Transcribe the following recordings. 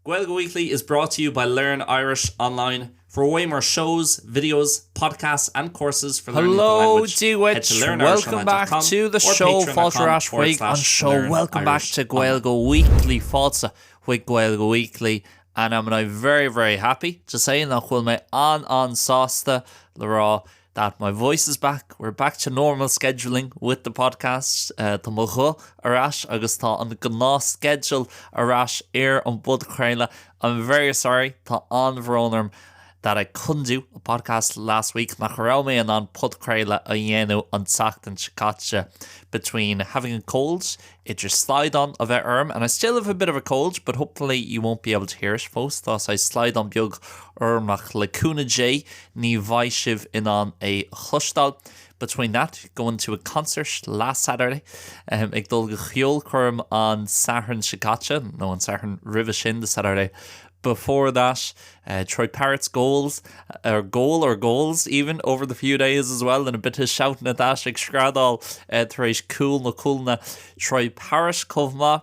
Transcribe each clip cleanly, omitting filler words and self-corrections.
Gaeilge Weekly is brought to you by Learn Irish Online. For way more shows, videos, podcasts and courses for learning the Hello language, Dia head to duit, welcome back learnirishonline.com to the or show Fáilte ar patreon.com ais forward chuig an slash seó Welcome back learnirishonline. to Gaeilge Weekly Fáilte chuig Gaeilge Weekly and I'm now very very happy to say nach bhfuil mé an-an-sásta le rá that my voice is back, we're back to normal scheduling with the podcast, tá mo ghuth ar ais agus tá an gnáthsceideal ar ais ar an bpodchraoladh. I'm very sorry, tá an-bhrón orm that I couldn't do a podcast last week, nach raibh mé in ann podchraoladh a dhéanamh an tseachtain seo caite between having a cold, idir slaghdán a bheith orm, and I still have a bit of a cold, but hopefully you won't be able to hear it fós, tá saghas slaghdán beag orm ach le cúnamh Dé ní bheidh sibh in ann é a chloisteáil. Between that, going to a concert last Saturday, ag dul go cheolchoirm an Satharn seo caite, nó an Satharn roimhe sin, the Saturday before that, Troy Parrott's goals, or goal or goals even, over the few days as well, and a bit of shouting at that, ag screadaíl tar éis cúl nó cúlanna Troy Parrott chomh maith.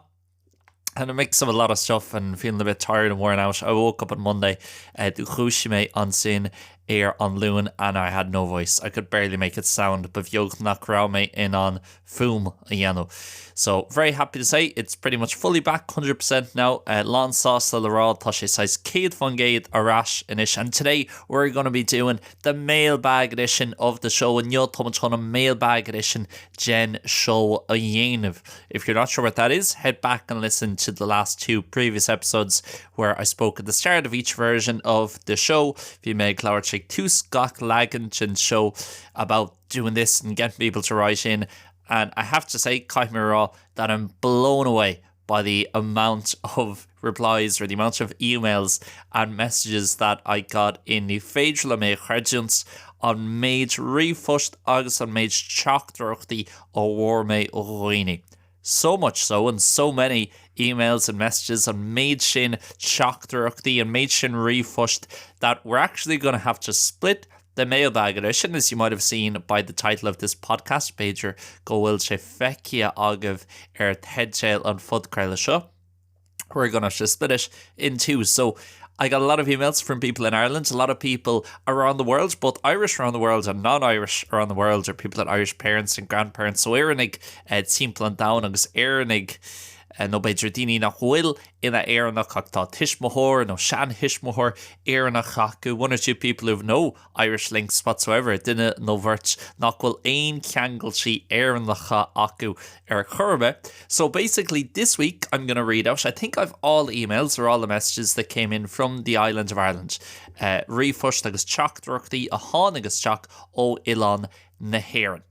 And a mix of a lot of stuff and feeling a bit tired and worn out. I woke up on Monday, dhúisigh mé ansin ar an Luan and I had no voice. I could barely make it sound, ba bheag nach raibh mé in ann fuaim a dhéanamh. So, very happy to say it's pretty much fully back, 100% now, lán sásta le rá tá sé saghas 100% ar ais anois and today we're gonna be doing the mailbag edition of the show. Inniu táimid chun an mailbag edition den seó a dhéanamh. If you're not sure what that is, head back and listen to the last two previous episodes where I spoke at the start of each version of the show. Bhí mé ag labhairt ag tús gach leagan den seó about doing this and getting people to write in and I have to say, caithfidh mé a rá, that I'm blown away by the amount of replies or the amount of emails and messages that I got in. Ní féidir liom é a chreidiúint an méid ríomhphost agus an méid teachtaireachtaí a bhfuair mé ó dhaoine. So much so and so many emails and messages, an méid sin teachtaireachtaí, an méid sin ríomhphost that we're actually going to have to split the mailbag edition, as you might have seen by the title of this podcast, b'fhéidir go bhfuil sé feicthe agaibh ar teideal an phodchraoladh seo. We're going to have to split it in two. So I got a lot of emails from people in Ireland, a lot of people around the world, both Irish around the world and non-Irish around the world, or people that Irish parents and grandparents, so Éireannaigh eh, timpeall an domhain agus Éireannaigh eh, nó b'fhéidir daoine nach bhfuil ina Éireannach ach tá tuismitheoir nó seanthuismitheoir Éireannach acu, one or two people who've no Irish links whatsoever, duine nó beirt nach bhfuil aon cheangailtí Éireannacha acu ar chor ar bith. So basically this week I'm gonna read out, I think I've all emails or all the messages that came in from the island of Ireland, ríomhphoist agus teachtaireachtaí a tháinig isteach ó oileán na hÉireann.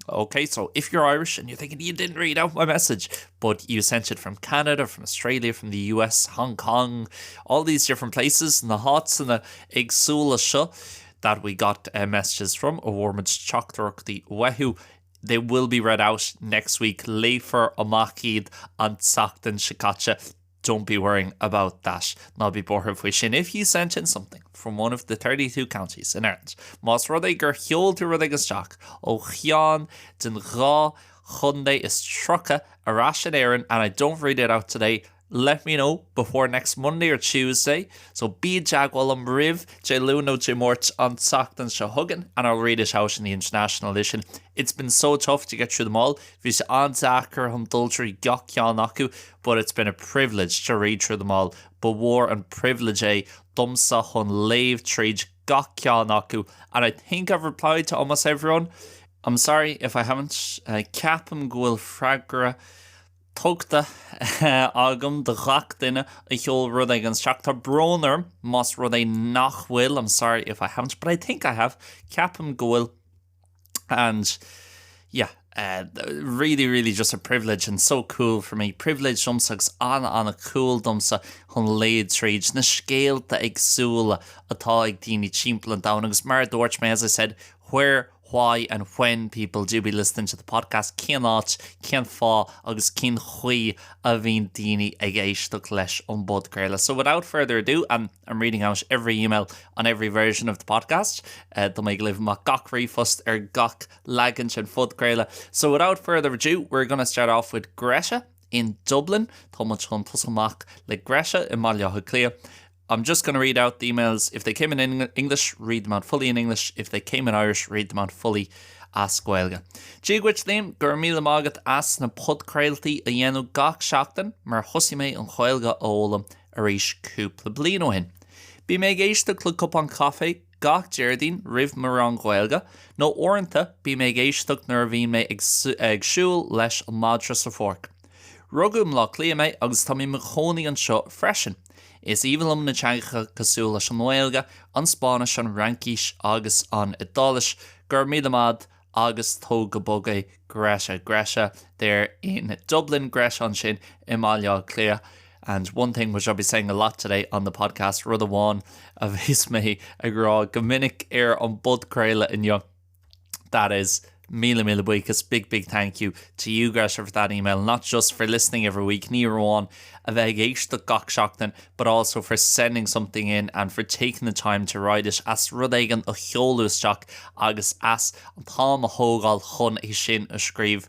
Ok, so if you're Irish and you're thinking you didn't read out my message, but you sent it from Canada, from Australia, from the US, Hong Kong, all these different places, na háiteanna éagsúla seo that we got uh, messages from, a bhfuair muid teachtaireachtaí uathu, they will be read out next week, léifear amach iad an tseachtain seo caite. Don't be worrying about that, ná bí buartha faoi sin, if you sent in something from one of the 32 counties in Ireland, más rud é gur sheol tú rud éigin isteach ó cheann den dhá chontae is 30 ar ais in Éirinn and I don't read it out today, let me know before next Monday or Tuesday, so bí i dteagmháil liom roimh Dé Luain nó Dé Máirt an tseachtain seo chugainn and I'll read it out in the international edition. It's been so tough to get through them all, bhí sé an-deacair chun dul trí gach ceann acu, but it's been a privilege to read through them all, ba mhór an privilege é domsa chun léamh tríd gach ceann acu and I think I've replied to almost everyone, I'm sorry if I haven't, ceapaim go bhfuil freagra tugtha agam do ghach duine a sheol rud éigin isteach, tá brón orm más rud é nach bhfuil, I'm sorry if I haven't, but I think I have, ceapaim go bhfuil. And yeah, uh, really, really just a privilege and so cool for me. Privilege domsa agus an-an-cool domsa chun léamh tríd na scéalta éagsúla atá ag daoine timpeall an domhain agus mar a dúirt mé, as I said, where, why and when people do be listening to the podcast, cén áit, cén fáth agus cén chaoi a bhíonn daoine ag éisteacht leis an bpodchraoladh. So without further ado, and I'm reading out every email on every version of the podcast. Tá mé ag léamh amach gach ríomhphost ar gach leagan den phodchraoladh. So without further ado, we're gonna start off with Greta. in Dublin. Tá muid chun tosú amach le Greta i mBaile Átha Cliath. I'm just going to read out the emails. If they came in English, read them out fully in English. If they came in Irish, read them out fully as Gaeilge. Dia dhuit Liam, go raibh míle maith agat as na podchraoltaí a dhéanamh gach seachtain mar thosaigh mé an Ghaeilge a fhoghlaim arís cúpla bliain ó shin. Bím ag éisteacht le cupán caife gach Déardaoin roimh mo rang Gaeilge, nó uaireanta bím ag éisteacht nuair a bhíonn mé ag siúl leis an madra sa pháirc. Rugadh i mBleá Cliath mé agus tá mé i mo chónaí anseo freisin. Is aoibhinn liom na teangacha cosúil leis an nGaeilge, an Spáinnis, an Fhraincis agus an Iodáilis. Go raibh míle maith agus tóg go bog é Greta. Greta there in Dublin, Greta ansin i mBaile Átha Cliath. And one thing which I'll be saying a lot today on the podcast, rud amháin a bheas mé ag rá go minic ar an bpodchraoladh inniu, that is míle míle buíochas, big big thank you to you Greta for that email, not just for listening every week, ní amháin a bheith ag éisteacht gach seachtain, but also for sending something in and for taking the time to write it, as rud éigin a sheoladh isteach agus as an t-am a thógáil chun é sin a scríobh.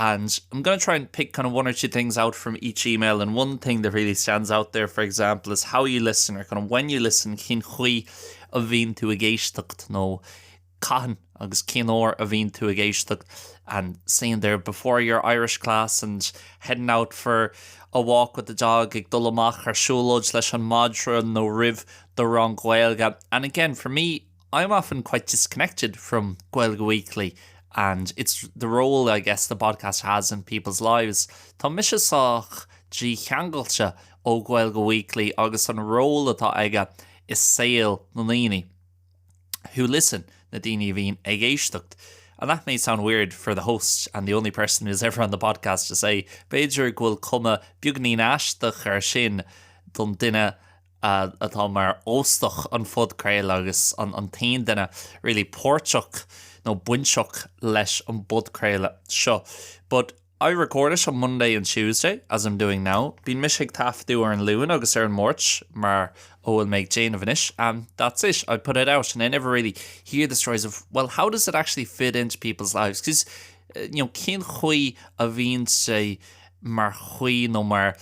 And I'm going to try and pick kind of one or two things out from each email and one thing that really stands out there, for example, is how you listen or kind of when you listen, cén chaoi a bhíonn tú ag éisteacht nó cathain agus cén uair a bhíonn tú ag éisteacht and saying there before your Irish class and heading out for a walk with the dog ag dul amach ar siúlóid leis an madra nó roimh do rang Gaeilge. And again, for me, I'm often quite disconnected from Gaeilge Weekly and it's the role, I guess, the podcast has in people's lives. Tá mise sách dícheangailte ó Gaeilge Weekly agus an ról atá aige i saol na ndaoine. Who listen, na daoine a bhíonn ag éisteacht. And that may sound weird for the host and the only person who's ever on the podcast to say, b'fhéidir go bhfuil cuma beagainín aisteach air sin don duine atá mar óstach an phodchraoladh agus an t-aon duine really páirteach nó bainteach leis an bpodchraoladh seo. But I record it on Monday and Tuesday, as I'm doing now. Bíonn mise ag taifeadadh ar an Luan agus ar an Máirt, mar a bhfuil mé ag déanamh anois, and that's it, I put it out and I never really hear the stories of, well, how does it actually fit into people's lives? Because, you know, cén chaoi a bhíonn sé mar chaoi nó mar,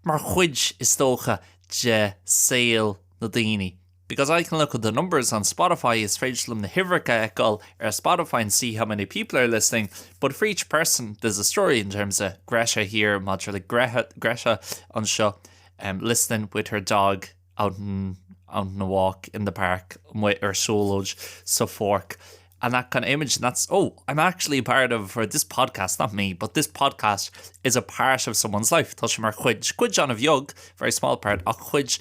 mar chuid, is dócha, de saol na daoine? Because I can look at the numbers on Spotify, is féidir liom na huimhreacha a fheiceáil ar Spotify and see how many people are listening, but for each person there's a story in terms of Greta here, maidir le Greta anseo, um, listening with her dog out in, out on a walk in the park, amuigh ar siúlóid sa pháirc. And that kind of image, and that's, oh, I'm actually part of, or this podcast, not me, but this podcast is a part of someone's life. Tá sé mar chuid, cuid an-bheag, very small part, ach cuid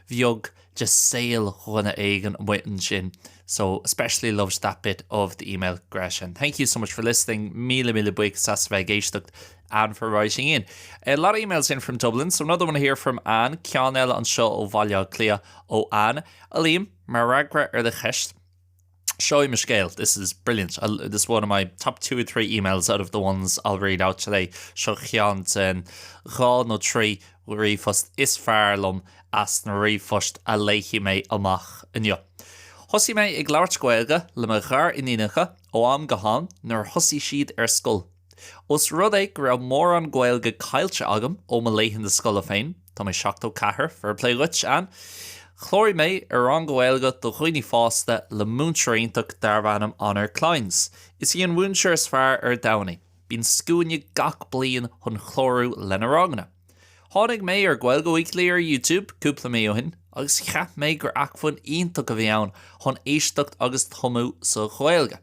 bheag de saol dhuine éigin amuigh ansin. So especially loved that bit of the email, Greta. And thank you so much for listening. Míle míle buíochas as bheith ag éisteacht and for writing in. A lot of emails in from Dublin, so another one here from Anne, ceann eile anseo ó Bhaile Átha Cliath ó Anne. A Liam, mar fhreagra ar do cheist, Seo í mo scéal. This is brilliant. This is one of my top two or three emails out of the ones I'll read out today. Seo ceann den dhá nó trí ríomhphost is fearr liom as na ríomhphoist a léifidh mé amach inniu. Thosaigh mé ag labhairt Gaeilge le mo ghariníonacha ó am go ham nuair a thosaigh siad ar scoil. Ós rud é go raibh mórán Gaeilge caillte agam ó mo laethanta scoile féin, tá mé 74, fair play dhuit, Ann, chláraigh mé ar rang Gaeilge do dhaoine fásta le múinteoir iontach darbh ainm Honor Clines. Is í an mhúinteoir is fearr ar domhan í. Bíonn scuaine gach bliain chun clárú lena ranganna. Tháinig mé ar Gaeilge Weekly ar YouTube cúpla mí ó shin agus cheap mé gur acmhainn iontach a bhí ann chun éisteacht agus tumadh sa Ghaeilge.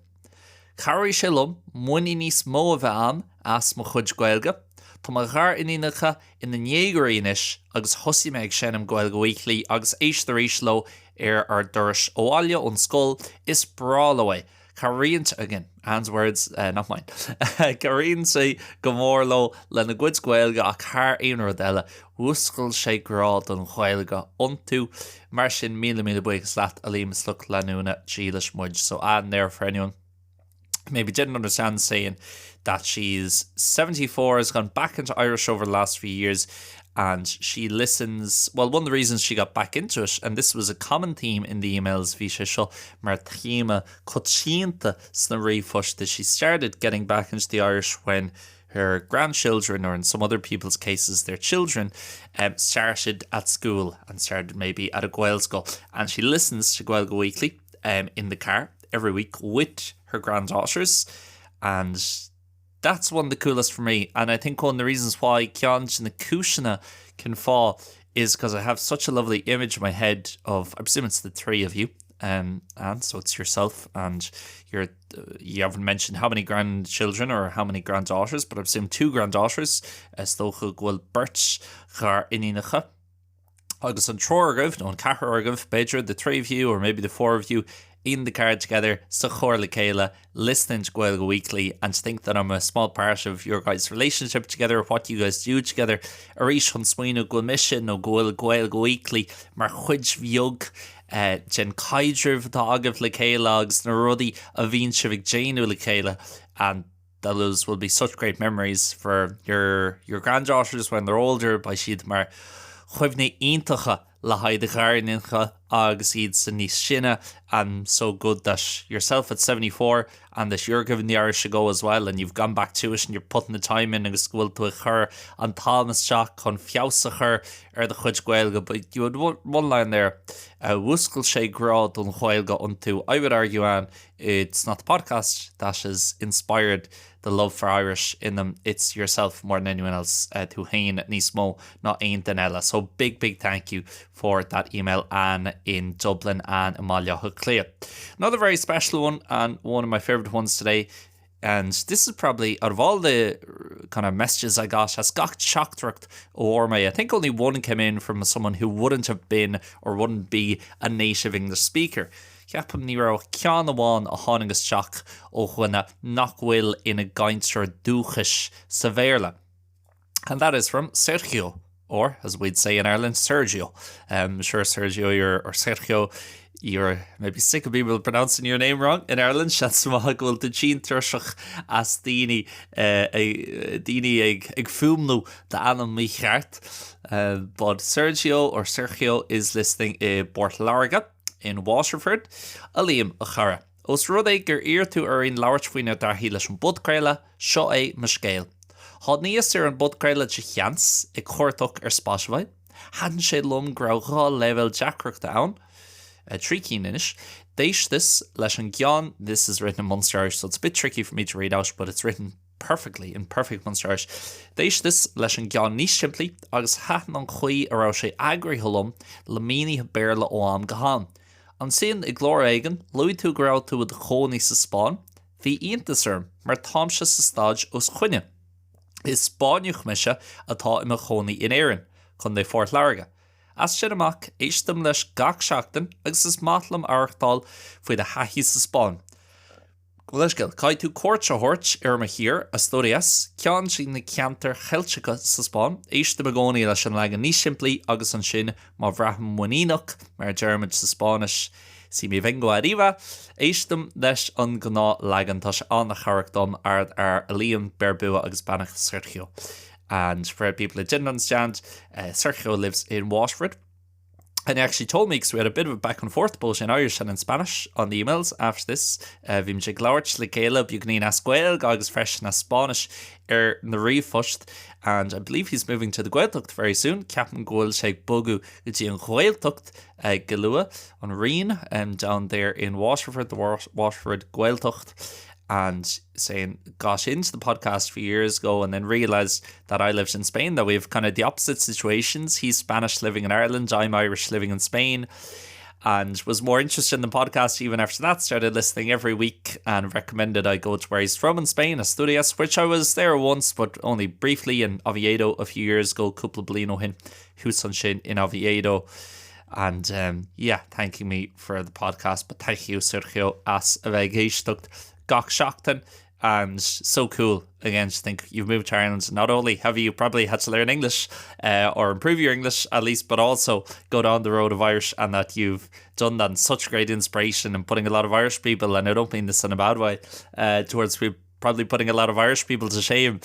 Chabhraigh sé liom muinín níos mó a bheith agam as mo chuid Gaeilge. Tá mo ghariníonacha ina ndéagóirí anois agus thosaigh mé ag seinm Gaeilge Weekly agus éist arís leo ar ár dturas abhaile ón scoil, is breá leo é. Cabhraíonn sé, again, Anne's words, not mine, cabhraíonn sé go mór leo lena gcuid Gaeilge ach thar aon rud eile, mhúscail sé grá don Ghaeilge iontu. Mar sin, míle míle buíochas leat, a Liam, is lucht leanúna dílis muid. So Anne there for anyone maybe didn't understand saying that she's 74, has gone back into Irish over the last few years and she listens, well, one of the reasons she got back into it, and this was a common theme in the emails, bhí sé seo mar théama coitianta sna ríomhphoist, she started getting back into the Irish when her grandchildren or in some other people's cases their children um, started at school and started maybe at a Gaelscoil and she listens to Gaeilge Weekly um, in the car every week with her granddaughters and that's one of the coolest for me and I think one of the reasons why ceann de na cúiseanna cén fáth is because I have such a lovely image in my head of I presume it's the 3 of you um, and so it's yourself and you're you haven't mentioned how many grandchildren or how many granddaughters but I presume 2 granddaughters is dócha go bhfuil beirt ghariníonacha agus an triúr agaibh nó an ceathrar agaibh b'fhéidir the 3 of you or maybe the 4 of you in the car together sa charr le chéile listening to Gaeilge Weekly and to think that I'm a small part of your guys relationship together what you guys do together arís chun smaoineamh go bhfuil mise nó go bhfuil Gaeilge Weekly mar chuid bheag den chaidreamh atá agaibh le chéile agus na rudaí a bhíonn sibh ag déanamh le chéile and those will be such great memories for your your granddaughters when they're older beidh siad mar chuimhní iontacha le haghaidh do ghariníonacha agus iad san níos sine and so good that yourself at 74 and that you're giving the Irish a go as well and you've gone back to it and you're putting the time in agus go bhfuil tú ag cur an t-am isteach chun feabhas a chur ar do chuid Gaeilge but you had one line there mhúscail sé grá don Ghaeilge iontu I would argue Anne it's not the podcast that has inspired the love for Irish in them it's yourself more than anyone else tú féin níos mó ná aon duine eile so big big thank you for that email Anne in Dublin Anne i mBaile Átha Cliath. Another very special one and one of my favourite ones today and this is probably out of all the kind of messages I got as gach teachtaireacht a fuair mé I think only one came in from someone who wouldn't have been or wouldn't be a native English speaker. Ceapaim ní raibh ach ceann amháin a tháinig isteach ó dhuine nach bhfuil ina gcainteoir dúchais sa Bhéarla. And that is from Sergio, or as we'd say in Ireland, Sergio. I'm sure Sergio you're, or Sergio, you're maybe sick of people pronouncing your name wrong in Ireland, seans maith go bhfuil tú tinn tuirseach as daoine daoine ag ag fuaimniú d'ainm mícheart. But Sergio or Sergio is listening i bPort Láirge. in Waterford. A Liam, a chara. Ós rud é gur iarr tú orainn labhairt faoinár dtaithí leis an bpodchraoladh, seo é mo scéal. Thánaíos ar an bpodchraoladh de sheans, ag cuardach ar Spotify. Thaitin sé liom go raibh 2 leibhéal deacrachta ann, 3 cinn anois. D'éisteas leis an gceann, this is written in Munster Irish so it's a bit tricky for me to read out but it's written perfectly in perfect Munster Irish. D'éisteas leis an gceann níos simplí agus thaitin an chaoi a raibh sé eagraithe liom le mínithe Béarla ó am go ham. Ansin i gclár éigin, luaigh tú go raibh tú i do chónaí sa Spáinn. Bhí iontas orm, mar táimse sa staid os coinne. Is Spáinneach mise atá i mo chónaí in Éirinn, Contae Phort Láirge. As sin amach, éistim leis gach seachtain agus is maith liom aireachtáil faoi do thaithí sa Spáinn. Gabh mo leithscéal, caithfidh tú cuairt a thabhairt ar mo thír, Asturias, ceann de na ceantair Cheilteacha sa Spáinn. Éistim i gcónaí leis an leagan níos simplí agus ansin má bhraithim muiníneach, mar a deirimid sa Spáinnis, si me vengo arriba, éistim leis an gnáthleagan. Tá sé an-chabhrach dom, ardfhear, a Liam, beir bua agus beannacht Sergio. And for people that didn't understand, Sergio lives in Waterford. And he actually told me, because we had a bit of a back and forth both in Irish and in Spanish on the emails after this, bhí muid ag labhairt le chéile beagáinín as Gaeilge agus freisin as Spáinnis ar na ríomhphoist and I believe he's moving to the Gaeltacht very soon, ceapaim go bhfuil sé ag bogadh go dtí an Ghaeltacht go luath, an Rinn down there in Waterford, the Waterford Gaeltacht. and saying got into the podcast a few years ago and then realized that I lived in Spain that we have kind of the opposite situations he's Spanish living in Ireland I'm Irish living in Spain and was more interested in the podcast even after that started listening every week and recommended I go to where he's from in Spain Asturias which I was there once but only briefly in Oviedo a few years ago cúpla bliain ó shin thuas ansin in Oviedo and um, yeah thanking me for the podcast but thank you Sergio as a bheith ag éisteacht gach seachtain and so cool again to think you've moved to Ireland not only have you probably had to learn English uh, or improve your English at least but also go down the road of Irish and that you've done that and such great inspiration and putting a lot of Irish people and I don't mean this in a bad way uh, towards people probably putting a lot of Irish people to shame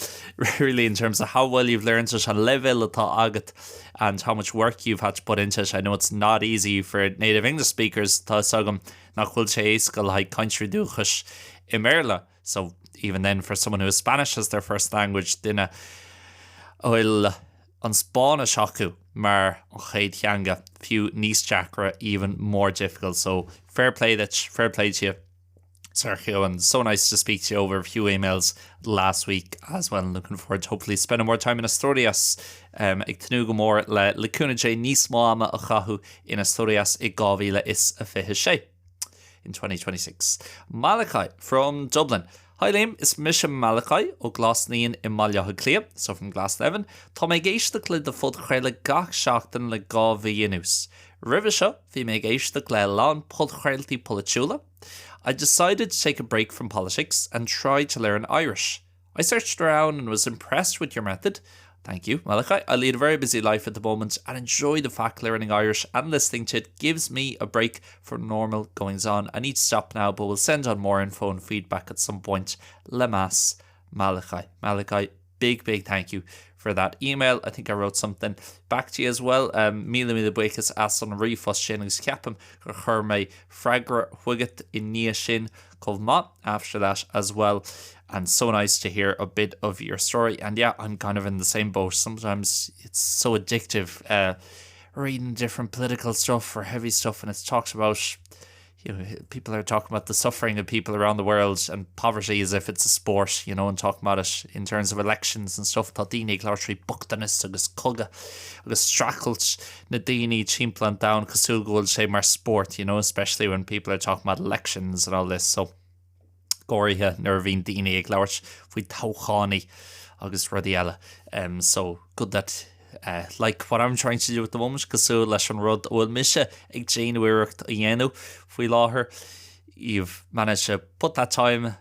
really in terms of how well you've learned it an leibhéal atá agat and how much work you've had to put into it. I know it's not easy for native English speakers tá a fhios agam nach bhfuil sé éasca le haghaidh cainteoirí dúchais i mBéarla. So even then for someone who has Spanish as their first language duine a bhfuil an Spáinnis acu mar an chéad theanga fiú níos deacra even more difficult. So fair play duit, fair play to you. Sergio and so nice to speak to you over a few emails last week as well and looking forward to hopefully spending more time in Asturias um, ag tnúth go mór le le cúnamh Dé níos mó ama a chaitheamh in Asturias i 2026 in 2026. Malachi from Dublin. Hi Liam, is mise Malachi ó Glas Naíon i mBaile Átha Cliath, so from Glasnevin. Tá mé ag éisteacht le do phodchraoladh gach seachtain le 2 mhí anuas. Roimhe seo, bhí mé ag éisteacht le a lán podchraoltaí polaitiúla. I decided to take a break from politics and try to learn Irish. I searched around and was impressed with your method. Thank you, Malachi. I lead a very busy life at the moment and enjoy the fact learning Irish and listening to it gives me a break from normal goings on. I need to stop now, but we'll send on more info and feedback at some point. Lemas Malachi. Malachi, big big thank you for that email. I think I wrote something back to you as well. Um, míle míle buíochas as an ríomhphost sin agus ceapaim gur chuir mé freagra chugat i ndiaidh sin chomh maith after that as well. And so nice to hear a bit of your story. And yeah, I'm kind of in the same boat. Sometimes it's so addictive uh, reading different political stuff or heavy stuff and it's talks about you know, people are talking about the suffering of people around the world and poverty as if it's a sport, you know, and talking about it in terms of elections and stuff. Tá daoine ag labhairt faoi bochtanas agus cogadh agus streachailt na daoine timpeall an domhain cosúil go bhfuil sé mar sport, you know, especially when people are talking about elections and all this. So go háirithe nuair a bhíonn daoine ag labhairt faoi toghcháin agus rudaí eile. Um, so good that uh, like what I'm trying to do at the moment cosúil leis an rud a bhfuil mise ag déanamh iarracht a dhéanamh faoi láthair. You've managed to put that time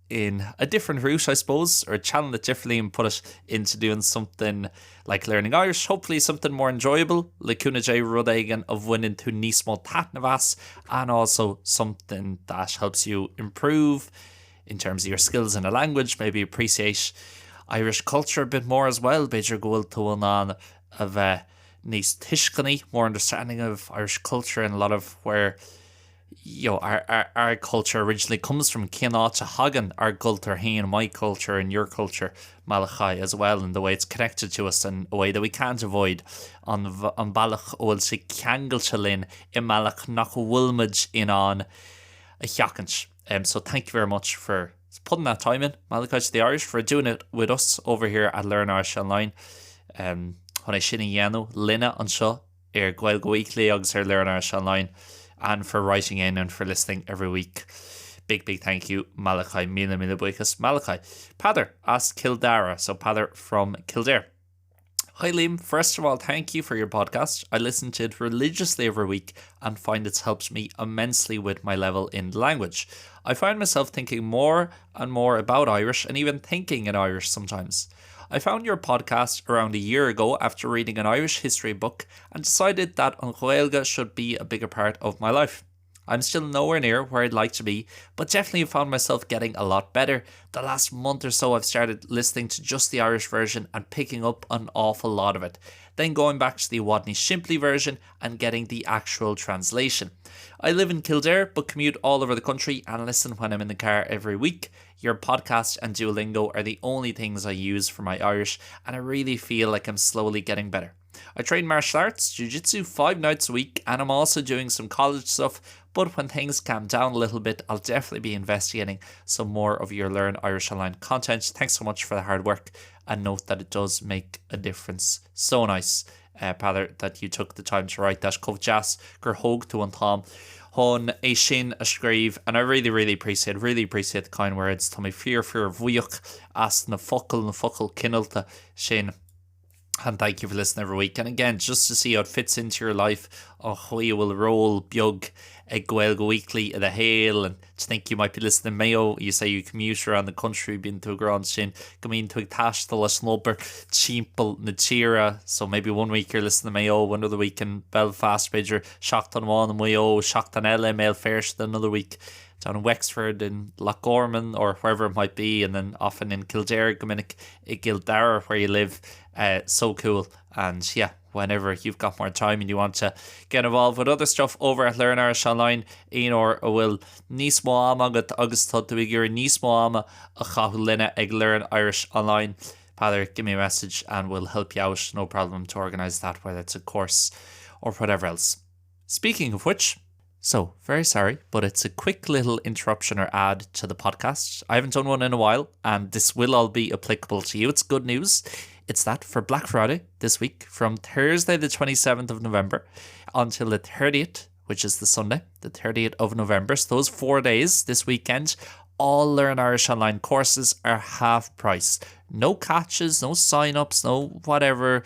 in a different route, I suppose, or channel it differently and put it into doing something like learning Irish, hopefully something more enjoyable, le cúnamh Dé rud éigin a bhaineann tú níos mó taitneamh as, and also something that helps you improve in terms of your skills in a language, maybe appreciate Irish culture a bit more as well, b'fhéidir go bhfuil tú in ann a bheith níos tuisceanaí, more understanding of Irish culture and a lot of where you know, our, our, our culture originally comes from cén áit a thagann ár gcultúr féin, my culture and your culture, Malachi, as well, and the way it's connected to us in a way that we can't avoid, an, an bealach a bhfuil sé ceangailte linn i mbealach nach bhfuil muid in ann a sheachaint. Um, so thank you very much for putting that time in, Malachi to the Irish, for doing it with us over here at Learn Irish Online. Um, chun é sin a dhéanamh linne anseo ar Gaeilge Weekly agus ar Learn Irish Online and for writing in and for listening every week. Big big thank you Malachi míle míle buíochas Malachi. Peadar as Cill Dara, so Peadar from Kildare. Hi Liam, first of all thank you for your podcast. I listen to it religiously every week and find it's helped me immensely with my level in the language. I find myself thinking more and more about Irish and even thinking in Irish sometimes. I found your podcast around a year ago after reading an Irish history book and decided that an Ghaeilge should be a bigger part of my life. I'm still nowhere near where I'd like to be, but definitely found myself getting a lot better. The last month or so I've started listening to just the Irish version and picking up an awful lot of it. Then going back to the Wadney Shipley version and getting the actual translation. I live in Kildare but commute all over the country and listen when I'm in the car every week. Your podcast and Duolingo are the only things I use for my Irish and I really feel like I'm slowly getting better. I train martial arts, jiu-jitsu 5 nights a week and I'm also doing some college stuff, but when things calm down a little bit, I'll definitely be investigating some more of your Learn Irish Online content. Thanks so much for the hard work and note that it does make a difference. So nice. Uh, Peadar that you took the time to write that chomh deas gur thóg tú an t-am chun é sin a scríobh and I really really appreciate really appreciate the kind words Tá mé fíor fíor bhuíoch as na focail na focail cineálta sin and thank you for listening every week and again just to see how it fits into your life an chaoi a bhfuil ról beag ag Gaeilge Weekly i do shaol and to think you might be listening Mayo you say you commute around the country bíonn tú ag rá ansin go mbíonn tú ag taisteal leis an obair timpeall na tíre so maybe one week you're listening to Mayo another week in Belfast b'fhéidir seachtain amháin i Maigh Eo seachtain eile i mBéal Feirste another week down in Wexford in Loch Gorman or wherever it might be and then often in Kildare go minic i gCill Dara where you live uh, so cool and yeah. whenever you've got more time and you want to get involved with other stuff over at Learn Irish Online aon uair a bhfuil níos mó ama agat agus tá tú ag iarraidh níos mó ama a chaitheamh linne ag Learn Irish Online Peadar, give me a message and we'll help you out, no problem to organise that whether it's a course or whatever else. Speaking of which, so very sorry, but it's a quick little interruption or add to the podcast. I haven't done one in a while and this will all be applicable to you. It's good news. It's that for Black Friday this week from Thursday the 27th of November until the 30th, which is the Sunday, the 30th of November. So those four days this weekend, all Learn Irish Online courses are half price. No catches, no sign-ups, no whatever.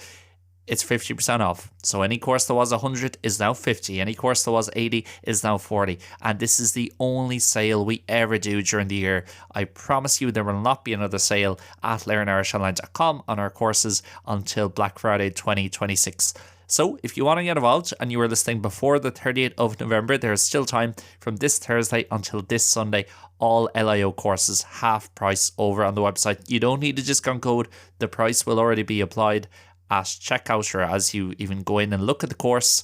It's 50% off. So any course that was 100 is now 50. Any course that was 80 is now 40. And this is the only sale we ever do during the year. I promise you there will not be another sale at learnirishonline.com on our courses until Black Friday 2026. So if you want to get involved and you were listening before the 30th of November, there is still time from this Thursday until this Sunday. All LIO courses half price over on the website. You don't need a discount code. The price will already be applied at checkout or as you even go in and look at the course.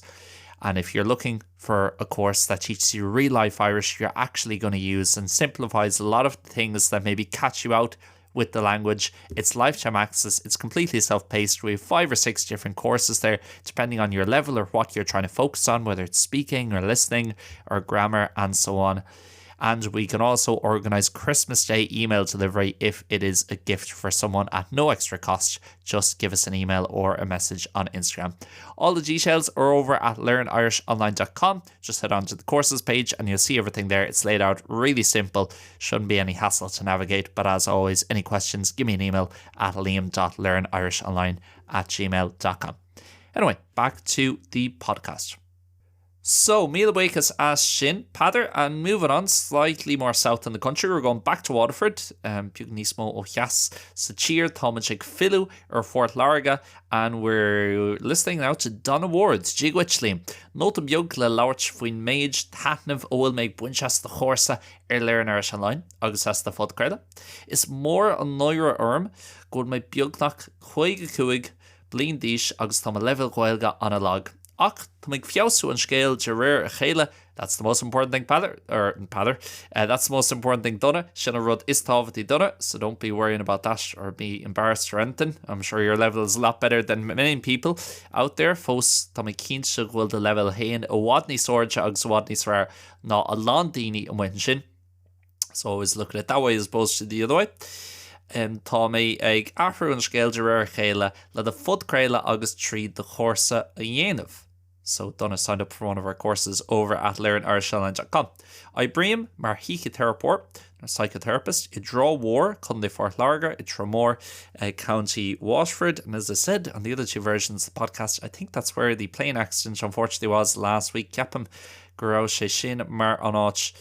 And if you're looking for a course that teaches you real life Irish, you're actually going to use and simplifies a lot of things that maybe catch you out with the language. It's lifetime access, it's completely self-paced. We have five or six different courses there, depending on your level or what you're trying to focus on, whether it's speaking or listening or grammar and so on. And we can also organize Christmas Day email delivery if it is a gift for someone at no extra cost. Just give us an email or a message on Instagram. All the details are over at learnirishonline.com. Just head on to the courses page and you'll see everything there. It's laid out really simple. Shouldn't be any hassle to navigate. But as always, any questions, give me an email at liam.learnirishonline at gmail.com. Anyway, back to the podcast. So míle buíochas as sin, Peadar, and moving on slightly more south in the country, we're going back to Waterford, um, beag níos mó ó dheas sa tír, táimid ag filleadh ar Phort Láirge and we're listening now to Donna Ward, Dia dhuit, Liam. Nóta beag le labhairt faoin méid taitnimh a bhfuil mé ag baint as do chúrsa ar Learn Irish Online agus as do phodchraoladh. Is mór an náire orm go bhfuil mé beagnach 55 bliain d'aois agus tá mo leibhéal Gaeilge an-lag. Ach tá mé ag feabhsú an scéil de réir a chéile, that's the most important thing Peadar, or Peadar, uh, that's the most important thing Donna, sin an rud is tábhachtaí Donna, so don't be worrying about that or be embarrassed or anything. I'm sure your level is a lot better than many people out there. Fós tá mé cinnte go bhfuil do leibhéal féin i bhfad níos airde agus i bhfad níos fearr ná a lán daoine amuigh ansin. So always look at it that way as opposed to the other way. Um, tá mé ag athrú an scéil de réir a chéile le do phodchraoladh agus tríd do chúrsa a dhéanamh. So Donna signed up for one of our courses over at learnirishonline.com. Oibrím mar shíciteiripeoir nó psychotherapist i dTrá Mhór, Contae Phort Láirge, i Tramore, uh, County Waterford. And as I said on the other two versions of the podcast, I think that's where the plane accident unfortunately was last week. Ceapaim go raibh sé sin mar an áit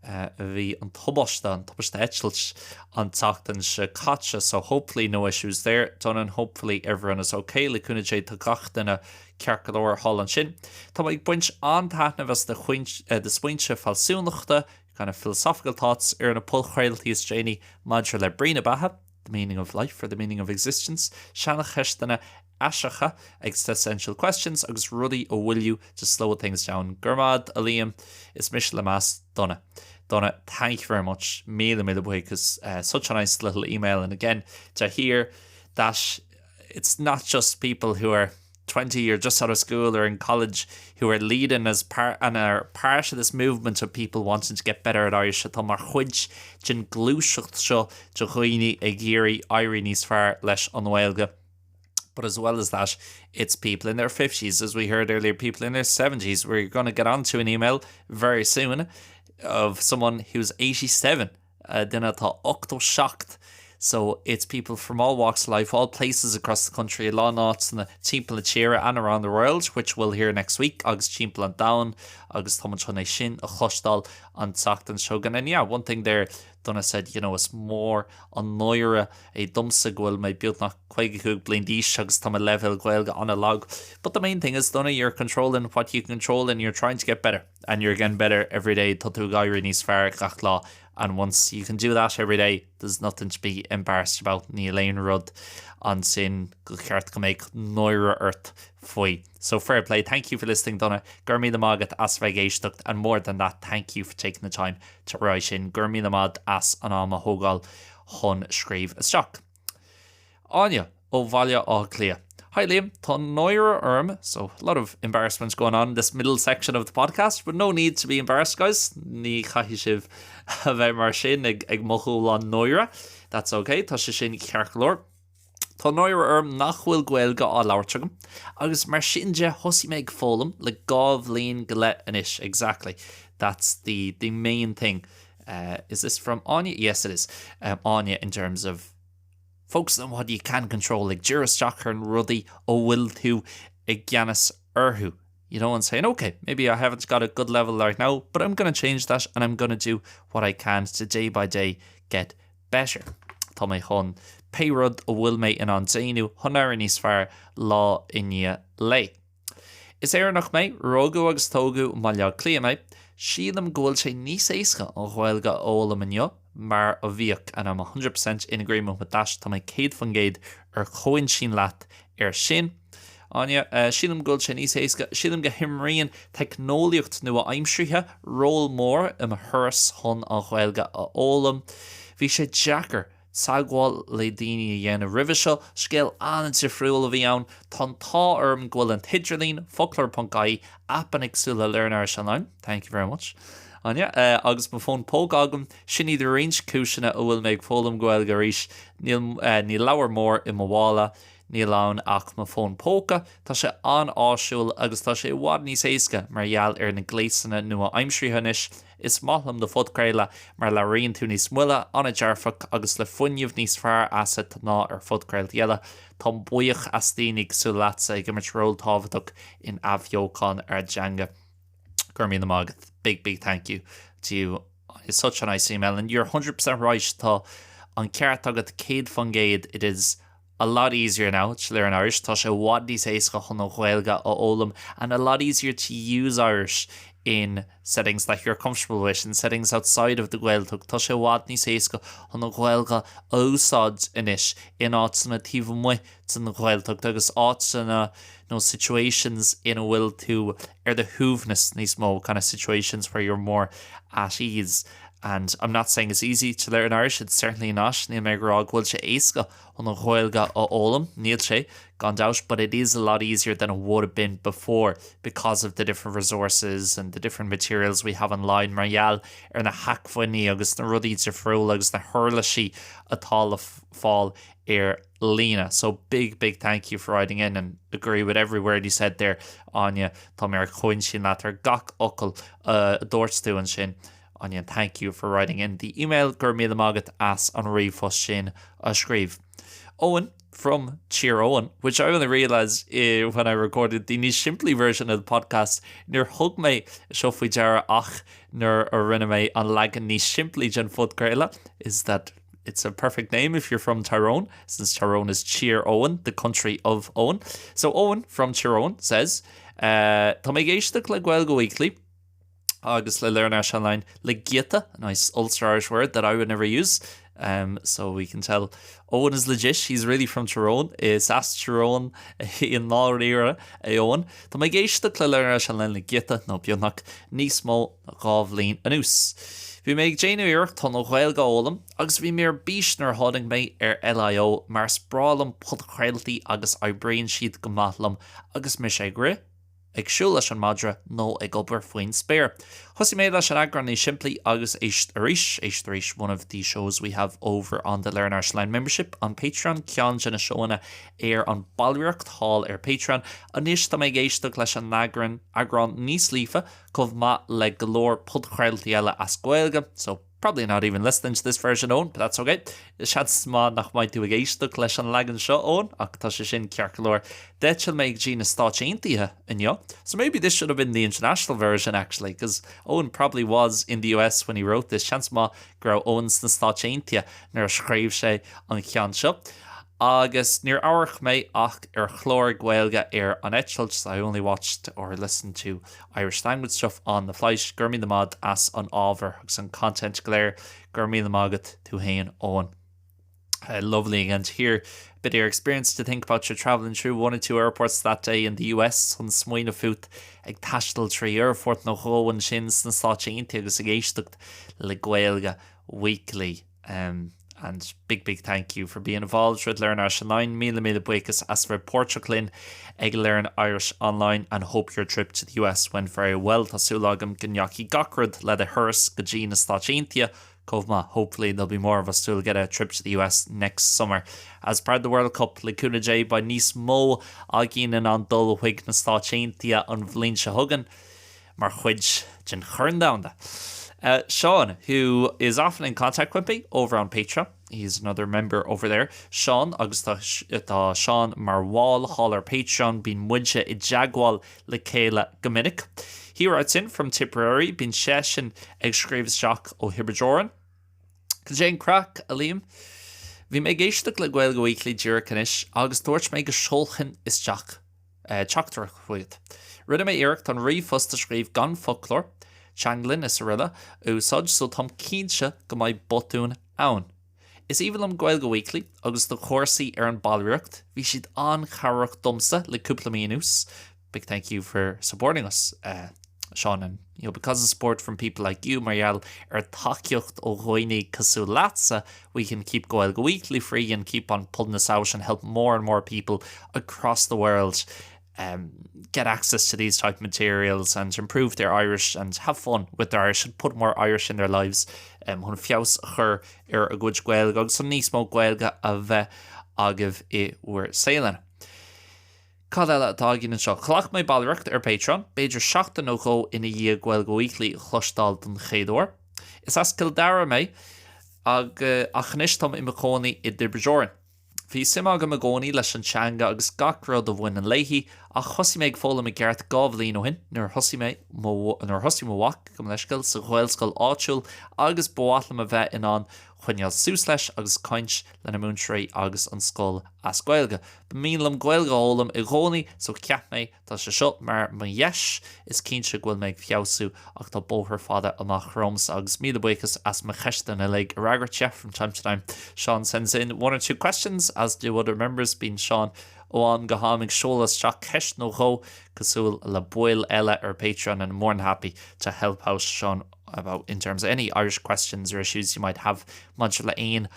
a bhí an tubaiste, an tubaiste eitilt an tseachtain seo caite so hopefully no issues there Donna and hopefully everyone is ok le cúnamh Dé tá gach duine ceart go leor thall ansin. Tá mé ag baint an-taitneamh as do smaointe fealsúnachta, kind of philosophical thoughts, ar na podchraoltaí is déanaí maidir le brí na beatha, the meaning of life or the meaning of existence, saincheisteanna eiseacha, existential questions, agus rudaí a mhoilliú to slow things down. Go raibh maith agat, a Liam, is mise le meas, Donna. Donna, thank you very much. Míle míle buíochas. Uh, such a nice little email and again to hear that it's not just people who are 20 or just out of school or in college who are leading as part and are part of this movement of people wanting to get better at Irish atá mar chuid den gluaiseacht seo de dhaoine ag iarraidh éirí níos fearr leis an nGaeilge. But as well as that, it's people in their 50s, as we heard earlier, people in their 70s. We're going to get onto an email very soon of someone who's 87, uh, duine atá 87. So it's people from all walks of life, all places across the country, a lán áiteanna timpeall na tíre and around the world, which we'll hear next week, agus timpeall an domhain, agus táimid chun é sin a chloisteáil an tseachtain seo chugainn. And yeah, one thing there, Donna said, you know, is mór an náire é domsa go bhfuil mé beagnach 55 bliain d'aois agus tá mo leibhéal Gaeilge an-lag. But the main thing is, Donna, you're controlling what you control and you're trying to get better. And you're getting better every day, tá tú ag éirí níos fearr gach lá. And once you can do that every day, there's nothing to be embarrassed about, níl aon rud ansin gur cheart go mbeadh náire ort faoi. So fair play, thank you for listening Donna, go raibh míle maith agat as bheith ag éisteacht and more than that, thank you for taking the time to write in, go raibh míle maith as an am a thógáil chun scríobh isteach. Áine ó Bhaile Átha Cliath. Hi Liam, tá náire orm, so a lot of embarrassments going on in this middle section of the podcast, but no need to be embarrassed guys, ní chaithfidh sibh a bheith mar sin ag ag mothú an náire, that's okay, tá sé sin ceart go leor. Tá náire orm nach bhfuil Gaeilge á labhairt agam, agus mar sin de thosaigh mé ag foghlaim le 2 bhliain go leith anois, exactly, that's the the main thing. Uh, is this from Áine? Yes it is. Um, Áine in terms of Focus on what you can control, ag díriú isteach ar na rudaí a bhfuil tú i gceannas orthu. You know, and saying, okay, maybe I haven't got a good level right now, but I'm gonna change that and I'm gonna do what I can to day by day get better. Tá mé chun pé rud a bhfuil mé in ann déanamh chun éirí níos fearr lá i ndiaidh lae. Is Éireannach mé, rugadh agus tógadh i mBaile Átha Cliath mé. Sílim go bhfuil sé níos éasca an Ghaeilge a fhoghlaim inniu mar a bhíodh and I'm 100% in agreement with that, tá mé 100% ar chomhintinn leat ar sin. Áine, Sílim go bhfuil sé níos éasca, sílim go himríonn teicneolaíocht nua-aimseartha ról mór i mo thuras chun an Ghaeilge a fhoghlaim. Bhí sé deacair teagmháil le daoine a dhéanamh roimhe seo. Scéal an-difriúil a bhí ann. Tá an t-ádh orm go bhfuil an t-idirlíon, foclóir.ie, aipeanna cosúil le Learn Irish Online, thank you very much Áine, agus mo fón póca agam. Sin iad roinnt cúiseanna a bhfuil mé ag foghlaim Gaeilge arís. Níl níl leabhar mór i mo mhála, níl ann ach mo fón póca. Tá sé an-áisiúil agus tá sé i bhfad níos éasca mar gheall ar na gléasanna nua-aimseartha anois. Is maith liom do phodchraoladh mar labhraíonn tú níos moille, an-dearfach agus le fuinneamh níos fearr asat ná ar phodchraoltaí eile. Táim buíoch as daoine cosúil leatsa ag imirt ról tábhachtach in athbheochan ár dteanga. Go raibh míle maith agat. Big big thank you to you. It's such a nice email and you're 100% right tá an ceart agat 100% it is a lot easier now to learn Irish, tá sé i bhfad níos éasca chun an Ghaeilge a fhoghlaim and a lot easier to use Irish in settings that you're comfortable with, in settings outside of the Gaeltacht, tá sé i bhfad níos éasca chun an Ghaeilge a úsáid anois in áiteanna taobh amuigh den Ghaeltacht agus áiteanna nó situations ina bhfuil tú ar do shuaimhneas níos mó, kind of situations where you're more at ease. And I'm not saying it's easy to learn Irish, it's certainly not, níl mé ag rá go bhfuil sé éasca chun an Ghaeilge a fhoghlaim, níl sé, gan dabht, but it is a lot easier than it would have been before because of the different resources and the different materials we have online mar gheall ar na hacmhainní agus na rudaí difriúla agus na huirlisí atá le fáil ar líne. So big, big thank you for writing in and agree with every word you said there, Áine. Tá mé ar chomhintinn leat ar gach fhocal a dúirt tú ansin. Áine, thank you for writing in the email, go raibh míle maith agat as an ríomhphost sin a scríobh. Owen from Tír Eoghain, which I only realised eh, when I recorded the níos simplí version of the podcast, níor thug mé seo faoi deara ach nuair a rinne mé an leagan níos simplí den phodchraoladh, is that it's a perfect name if you're from Tyrone, since Tyrone is Tír Eoghain, the country of Owen. So Owen from Tír Eoghain says, uh, Tá mé ag éisteacht le Gaeilge Weekly, agus le Learn Irish Online le giota, a nice Ulster Irish word that I would never use. Um, so we can tell Owen is legit, he's really from Tyrone, is as Tyrone i ndáiríre é Owen. Tá mé ag éisteacht le Learn Irish Online le giota nó beagnach níos mó ná 2 bhliain anuas. Bhí mé ag déanamh iarracht chun an Ghaeilge a fhoghlaim agus bhí mé ar bís nuair a tháinig mé ar LIO mar is breá liom podchraoltaí agus oibríonn siad go maith liom agus mise ag rith, ag siúl leis an madra nó ag obair faoin spéir. Thosaigh mé leis an eagrán níos simplí agus Éist Arís, Éist Arís, one of the shows we have over on the Learn Irish Online membership on Patreon, ceann de na seóanna ar an ballraíocht thall ar Patreon. Anois tá mé ag éisteacht leis an eagrán, eagrán níos líofa, chomh maith le go leor podchraoltaí eile as Gaeilge, so Probably not even listening to this version, Owen, but that's okay. Seans maith nach mbeidh tú ag éisteacht leis an leagan seo, Owen, ach tá sé sin ceart go leor. D'eitil mé go dtí na Stáit Aontaithe inniu. So maybe this should have been the international version actually, because Owen probably was in the US when he wrote this. Seans maith go raibh Owen sna Stáit Aontaithe nuair a scríobh sé an ceann seo. Agus níor amharc mé ach ar chlár Gaeilge ar an eitilt, so I only watched or listened to Irish language stuff on the flight. Go raibh míle maith agat as an ábhar agus an content go léir. Go raibh míle maith agat tú fhéin, Eoin. Uh, lovely again to hear a bit of your experience to think about your travelling through one or two airports that day in the US chun smaoineamh fút ag taisteal trí aerfort nó dhó ansin sna Stáit Aontaithe agus ag éisteacht le Gaeilge Weekly. Um, and big big thank you for being involved with Learn Irish Online. Míle míle buíochas as bheith páirteach linn ag Learn Irish Online and hope your trip to the US went very well. Tá súil agam go ndeachaigh gach rud le do thuras go dtí na Stáit Aontaithe chomh maith. Hopefully there'll be more of us who'll get a trip to the US next summer. As part of the World Cup le cúnamh Dé beidh níos mó againn in ann dul chuig na Stáit Aontaithe an bhliain seo chugainn mar chuid den Chorn Domhanda. Uh, Sean, who is often in contact with me over on Patreon, he's another member over there. Sean agus tá, tá Sean mar bhall thall ar Patreon bíonn muide i dteagmháil le chéile go minic. He writes in from Tipperary, bíonn seisean ag scríobh isteach ó Thiobraid Árann. Cad é an craic, a Liam? Bhí mé ag éisteacht le Gaeilge Weekly díreach anois agus dúirt mé go seolfainn isteach teachtaireacht chugat. Rinne mé iarracht an ríomhphost a scríobh gan foclóir, teanglann is araile a úsáid so táim cinnte go mbeidh botúin ann. Is aoibhinn liom Gaeilge Weekly agus do chúrsaí ar an ballraíocht, bhí siad an-chabhrach domsa le cúpla mí anuas. Big thank you for supporting us, uh, Sean, and you know, because of support from people like you, mar gheall ar tacaíocht ó dhaoine cosúil leatsa, we can keep Gaeilge Weekly free and keep on pulling this out and help more and more people across the world um, get access to these type of materials and improve their Irish and have fun with their Irish and put more Irish in their lives um, chun feabhas a chur ar a gcuid Gaeilge agus chun níos mó Gaeilge a bheith agaibh i bhur saolanna. Cad eile atá againn anseo? Ghlac mé ballraíocht ar Patreon, b'fhéidir seachtain nó dhó ina dhiaidh Gaeilge Weekly a chloisteáil don chéad uair. Is as Cill Dara mé, ach anois táim i mo chónaí i dTiobraid Árann. Bhí suim agam i gcónaí leis an teanga agus gach rud a bhaineann léi, ach thosaigh mé ag foghlaim i gceart 2 bhliain ó shin nuair a thosaigh mé mo nuair a thosaigh mo mhac, gabh mo leithscéal, sa Ghaelscoil áitiúil agus ba mhaith liom a bheith in ann coinneáil suas leis agus caint lena múinteoirí agus an scoil as Gaeilge. Ba mian liom Gaeilge a fhoghlaim i gcónaí so cheap mé Tá sé seo mar mo dheis, is cinnte go bhfuil mé ag feabhsú ach tá bóthar fada amach romhamsa agus míle buíochas as mo cheisteanna uilig a fhreagairt yeah from time to time Sean sends in one or two questions as do other members Bíonn Seán ó am go ham ag seoladh isteach ceist nó dhó cosúil le baill eile ar Patreon and I'm more than happy to help out Sean about in terms of any Irish questions or issues you might have maidir le aon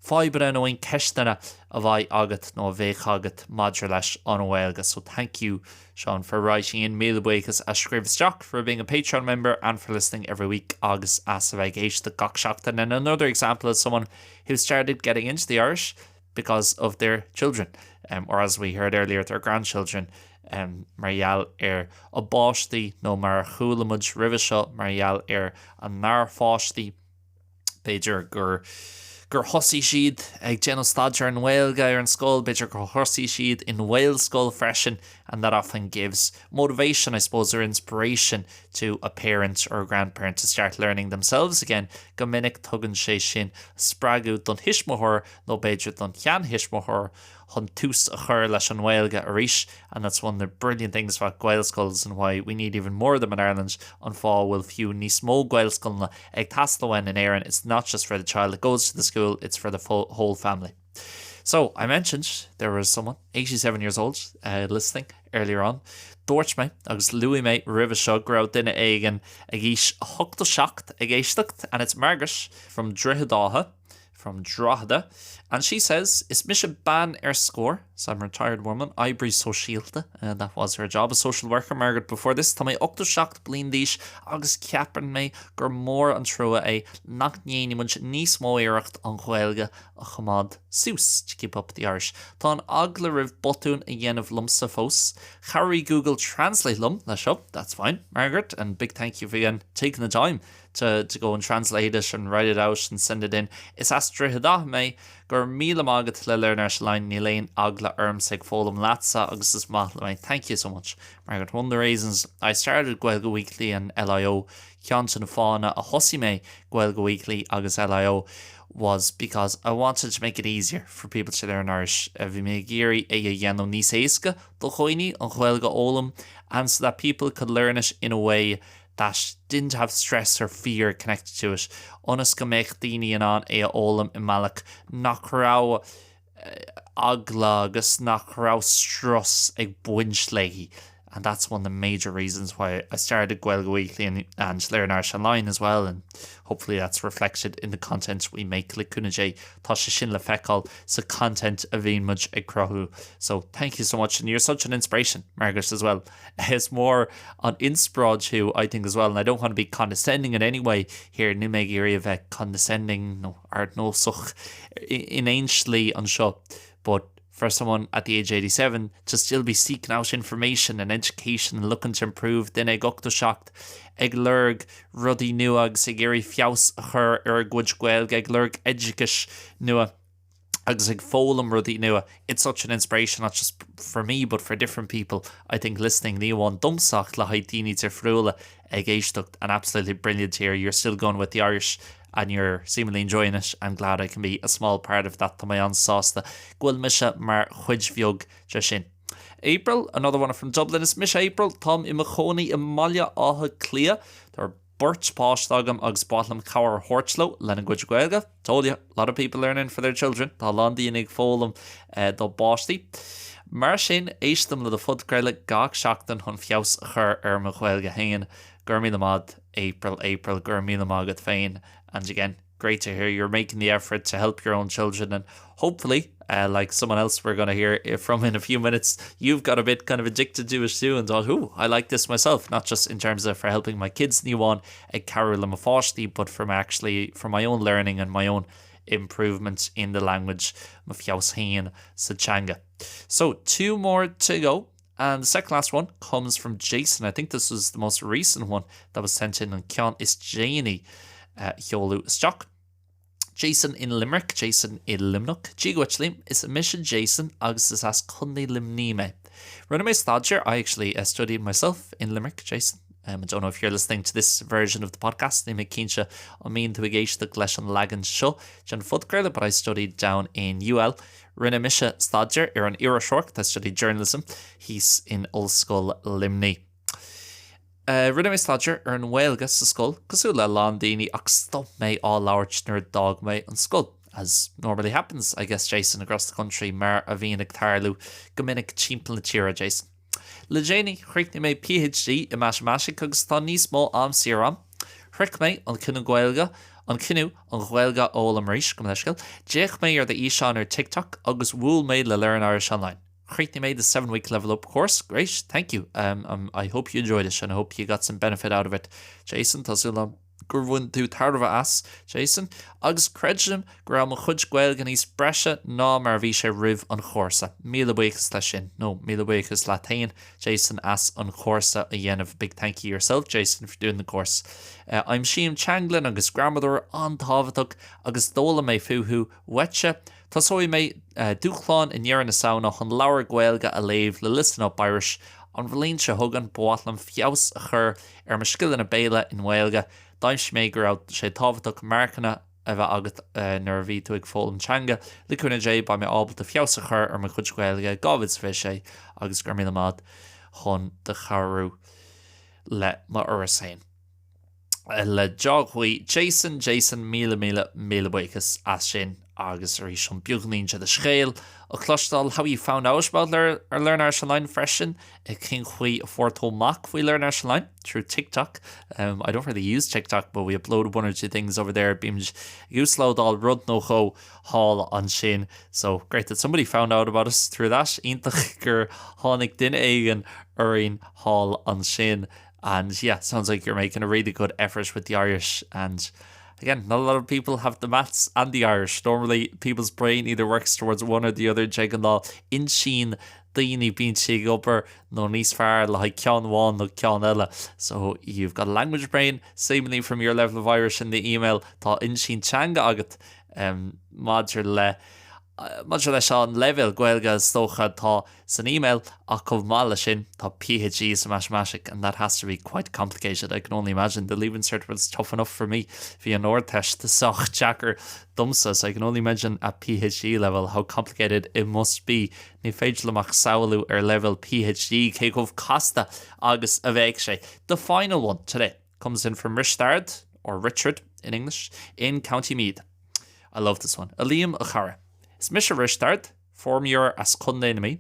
fadhbanna nó aon ceisteanna a bheidh agat nó a bheadh agat maidir leis an nGaeilge. So thank you Sean for writing in. Míle buíochas as scríobh isteach for being a Patreon member and for listening every week agus as a bheith ag éisteacht gach seachtain. And another example of someone who started getting into the Irish because of their children um, or as we heard earlier their grandchildren um, mar gheall ar a bpáistí nó mar a chuala muid roimhe seo mar gheall ar a ngarpháistí. B'fhéidir gur gur thosaigh siad ag déanamh staidéar an Ghaeilge ar an scoil, b'fhéidir gur thosaigh siad i nGaelscoil freisin and that often gives motivation, I suppose, or inspiration to a parent or a grandparent to start learning themselves again. Go minic tugann sé sin spreagadh don thuismitheoir nó b'fhéidir don sheanthuismitheoir chun tús a chur leis an nGaeilge arís and that's one of the brilliant things about Gaelscoils and why we need even more of them in Ireland, an fáth a bhfuil fiú níos mó Gaelscoileanna ag teastáil uainn in Éirinn, it's not just for the child that goes to the school, it's for the whole family. So, I mentioned there was someone 87 years old uh, listening earlier on. Dúirt mé agus luaigh mé roimhe seo go raibh duine éigin ag aois 87 ag éisteacht and it's Margaret from Droichead Átha from Drogheda and she says Is mise bean ar scor so I'm a retired woman, oibrí sóisialta uh, that was her job, a social worker Margaret before this Tá mé 87 bliain d'aois agus ceapann mé gur mór an trua é nach ndéanaimid níos mó iarracht an Ghaeilge a choimeád suas to keep up the Irish. Tá an eagla roimh botún a dhéanamh liomsa fós. Chabhraigh Google Translate liom leis seo, that's fine Margaret and big thank you for again taking the time to to go and translate it and write it out and send it in. Is as Droichead Átha mé, go raibh míle maith agat le Learn Irish Online, níl aon eagla ormsa ag foghlaim leatsa agus is maith liom é. Thank you so much Margaret. One of the reasons I started Gaeilge Weekly and LIO, ceann de na fáthanna a thosaigh mé Gaeilge Weekly agus LIO. was because I wanted to make it easier for people to learn Irish. Bhí mé ag iarraidh é a dhéanamh níos éasca do dhaoine an Ghaeilge a fhoghlaim and so that people could learn it in a way that didn't have stress or fear connected to it, ionas go mbeadh daoine in ann é a fhoghlaim i mbealach nach raibh eagla agus nach raibh strus ag baint léi. And that's one of the major reasons why I started Gaeilge Weekly and, and Learn Irish Online as well and hopefully that's reflected in the content we make le cúnamh Dé tá sé sin le feiceáil sa content a bhíonn muid ag cruthú. So thank you so much and you're such an inspiration Margaret as well. Is mór an inspioráid thú I think as well and I don't want to be condescending in any way here níl mé ag iarraidh a bheith condescending nó ardnósach in aon slí anseo but for someone at the age 87 to still be seeking out information and education and looking to improve duine ag 87 ag lorg rudaí nua agus ag iarraidh feabhas a chur ar a gcuid Gaeilge ag lorg oideachais nua agus ag foghlaim rudaí nua. It's such an inspiration not just for me but for different people I think listening ní amháin domsa ach le haghaidh daoine difriúla ag éisteacht and absolutely brilliant here you're still going with the Irish and you're seemingly enjoying it and glad I can be a small part of that Tá mé an-sásta go bhfuil mise mar chuid bheag de sin. April, another one from Dublin Is mise April, táim i mo chónaí i mBaile Átha Cliath. Tá beirt páiste agam agus ba mhaith liom cabhair a thabhairt leo lena gcuid Gaeilge. Told you, a lot of people learning for their children. Tá a lán daoine ag foghlaim dá bpáistí. Mar sin, éistim le do phodchraoladh gach seachtain chun feabhas a chur ar mo Ghaeilge féin. Go raibh míle maith April April go raibh míle maith agat féin and again great to hear you're making the effort to help your own children and hopefully uh, like someone else we're going to hear from in a few minutes you've got a bit kind of addicted to it too and thought ooh I like this myself not just in terms of for helping my kids ní amháin ag cabhrú le mo pháistí but from actually for my own learning and my own improvement in the language mo feabhas féin sa teanga. So two more to go And the second last one comes from Jason. I think this was the most recent one that was sent in an ceann is déanaí a seoladh isteach. Jason in Limerick, Jason i Luimneach, Dia dhuit Liam, is mise Jason agus is as Contae Luimnigh mé. Rinne mé staidéar, I actually uh, studied myself in Limerick, Jason. Um, I don't know if you're listening to this version of the podcast, níl mé cinnte an mbíonn tú ag éisteacht leis an leagan seo den phodchraoladh, but I studied down in UL. Rinne mise staidéar ar an iriseoireacht, I studied journalism, thíos in Ollscoil Luimnigh. Rinne mé staidéar ar an nGaeilge sa scoil, cosúil le a lán daoine, ach stop mé á labhairt nuair a d'fhág mé an scoil. As normally happens, I guess, Jason, across the country, mar a bhíonn ag tarlú go minic timpeall na tíre, Jason. Le déanaí, chríochnaigh mé PhD i Matamaitic agus tá níos mó am saor agam. Shroich mé an cinneadh Gaeilge, an cinneadh an Ghaeilge a fhoghlaim arís, gabh mo leithscéal. D'fhéach mé ar d'fhíseán ar TikTok agus bhuail mé le Learn Irish Online. Chríochnaigh mé the 7 week level up course, great, thank you, um, I hope you enjoyed it and I hope you got some benefit out of it. Jason, tá súil agam gur bhain tú tairbhe as, Jason, agus creidim go raibh mo chuid Gaeilge níos breise ná mar a bhí sé roimh an chúrsa. Míle buíochas leis sin, nó míle buíochas leat féin, Jason, as an chúrsa a dhéanamh. Big thank you yourself, Jason, for doing the course. Aimsím teanglann agus gramadóir an-tábhachtach agus d'fhoghlaim mé fúthu uaitse. Tosóidh mé dúshlán i ndeireadh na Samhna chun leabhar Gaeilge a léamh le Listen Up Irish an bhliain seo chugainn. Ba mhaith liom feabhas a chur ar mo scileanna béil i nGaeilge. D'aimsigh mé go raibh sé tábhachtach marcanna a bheith agat nuair a bhí tú ag foghlaim teanga. Le cúnamh Dé, beidh mé ábalta feabhas a chur ar mo chuid Gaeilge 2026 agus go raibh míle maith chun do chabhrú le mo fhoras féin. Le dea-ghuí Jason, Jason, míle míle míle buíochas as sin agus arís an beagáinín de do scéal a chloisteáil. How you found out about Learn, Learn Irish Online freisin, cén chaoi a fuair tú amach faoi Learn Irish Online? Through TikTok. Um, I don't really use TikTok, but we upload one or two things over there. Bímid ag uaslódáil rud nó dhó thall ansin. So great that somebody found out about us through that. Iontach gur tháinig duine éigin orainn thall ansin. And yeah, sounds like you're making a really good effort with the Irish and again, not a lot of people have the maths and the Irish. Normally people's brain either works towards one or the other. De ghnáth intinn daoine bíonn sí ag obair nó níos fearr le haghaidh ceann amháin nó ceann eile. So you've got a language brain, seemingly from your level of Irish in the email, tá intinn teanga agat um, maidir le. Maidir leis an leibhéal Gaeilge is dócha atá san email ach chomh maith leis sin tá PhD sa Matamaitic and that has to be quite complicated, I can only imagine, the Leaving Cert was tough enough for me, bhí an Ardteist sách deacair domsa so I can only imagine at PhD level how complicated it must be, ní féidir liom ach samhlú ar leibhéal PhD cé chomh casta agus a bheadh sé. The final one today comes in from Risteard, or Richard in English, in County Meath. I love this one. A Liam, a chara. Is mise Risteard, feirmeoir as Contae na Mí.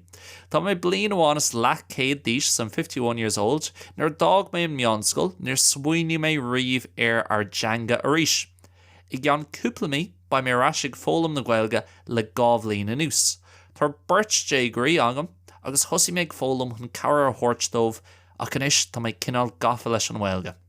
Tá mé bliain amháin is leathchéad d'aois, so I'm 51 years old. Nuair a d'fhág mé an meánscoil, níor smaoinigh mé riamh ar ár dteanga arís. I gceann cúpla mí, beidh mé ar ais ag foghlaim na Gaeilge le 2 bhliain anuas. Tá beirt déagóirí agam agus thosaigh mé ag foghlaim chun cabhair a thabhairt dóibh ach anois tá mé cineál gafa leis an nGaeilge.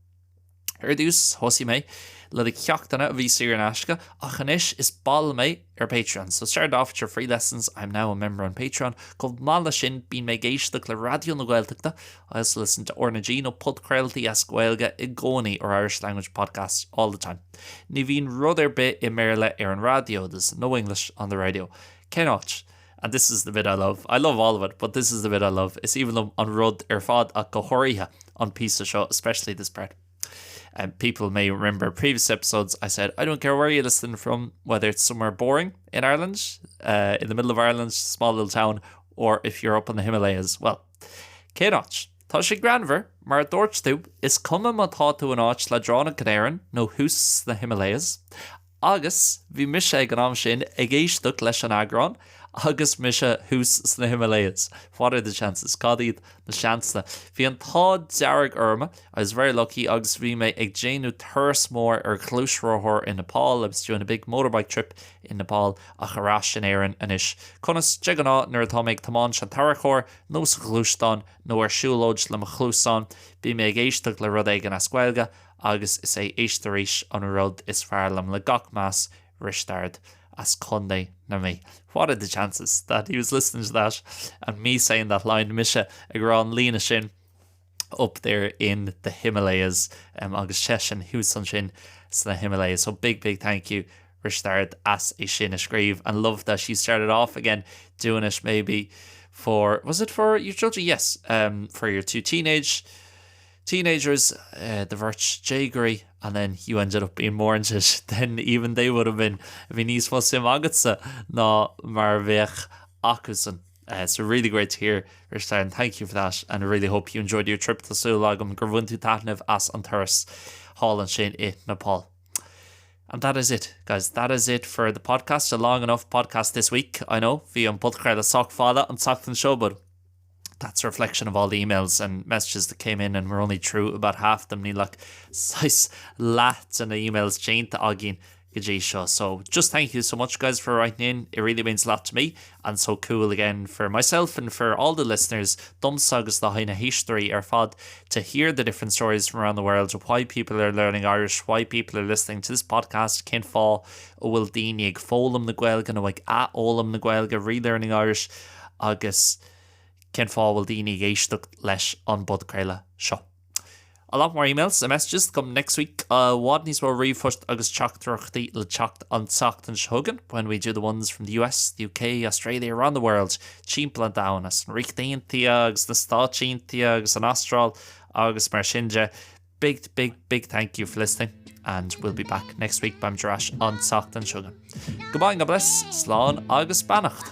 Ar dtús, thosaigh mé le na ceachtanna a bhí saor in aisce, ach anois is ball mé ar Patreon. So started off with your free lessons, I'm now a member on Patreon. Chomh maith leis sin, bíonn mé ag éisteacht le Raidió na Gaeltachta, I also listen to RnaG nó podchraoltaí as Gaeilge i gcónaí or Irish language podcasts all the time. Ní bhíonn rud ar bith i mBéarla ar an raidió, there's no English on the radio. Cén áit? And this is the bit I love. I love all of it, but this is the bit I love. Is aoibhinn liom an rud ar fad ach go háirithe an píosa seo, especially this part. Um, people may remember previous episodes I said I don't care where you listen from whether it's somewhere boring in Ireland uh, in the middle of Ireland small little town or if you're up in the Himalayas well cén áit Tá sé greannmhar mar a dúirt tú is cuma má tá tú in áit leadránach in Éirinn nó thuas sna Himalayas Agus bhí mise ag an am sin ag éisteacht leis an eagrán agus mise thuas sna Himalayas. What are the chances? Cad iad na seansanna? Bhí an t-ádh dearg orm, I was very lucky, agus bhí mé ag déanamh turas mór ar ghluaisrothar i Nepal, I was doing a big motorbike trip in Nepal, ach ar ais in Éirinn anois. Conas, de ghnáth, nuair atá mé ag tiomáint an tarracóir nó sa ghluaisteán nó ar siúlóid le mo chluasáin, bím ag éisteacht le rud éigin as Gaeilge, agus is é Éist Arís an rud is fearr liom le gach meas, Risteard as Contae na Mí. What are the chances that he was listening to that and me saying that line, mise ag rá an líne sin up there in the Himalayas um, agus seisean thuas ansin sna Himalayas. So big big thank you Risteard as é sin a scríobh and love that she started off again doing it maybe for was it for your children? Yes, um, for your two teenage teenagers, uh, do bheirt déagóirí and then you ended up being more into it than even they would have been. Bhí níos mó suim agatsa ná mar a bheadh acusan. Uh, so really great to hear, Risteard, and thank you for that and I really hope you enjoyed your trip Tá súil agam gur bhain tú taitneamh as an turas thall ansin i Nepal. And that is it, guys. That is it for the podcast. A long enough podcast this week. I know, bhí an podchraoladh sách fada an tseachtain seo, but that's a reflection of all the emails and messages that came in and we're only through about half them. Níl ach saghas leath de na emails déanta againn go dtí seo. So just thank you so much guys for writing in. It really means a lot to me and so cool again for myself and for all the listeners domsa agus le haghaidh na héisteoirí ar fad to hear the different stories from around the world of why people are learning Irish, why people are listening to this podcast, cén fáth a bhfuil daoine ag foghlaim na Gaeilge nó ag athfhoghlaim na Gaeilge, relearning Irish, agus cén fáth a bhfuil daoine ag éisteacht leis an bpodchraoladh seo. A lot more emails and messages to come next week. I bhfad níos mó ríomhphost agus teachtaireachtaí le teacht an tseachtain seo chugainn when we do the ones from the US, the UK, Australia, around the world, timpeall an domhain, as an Ríocht Aontaithe agus na Stáit Aontaithe agus an Astráil agus mar sin de. Big, big, big thank you for listening and we'll be back next week Beimid ar ais an tseachtain seo chugainn. Goodbye and God bless, slán agus beannacht.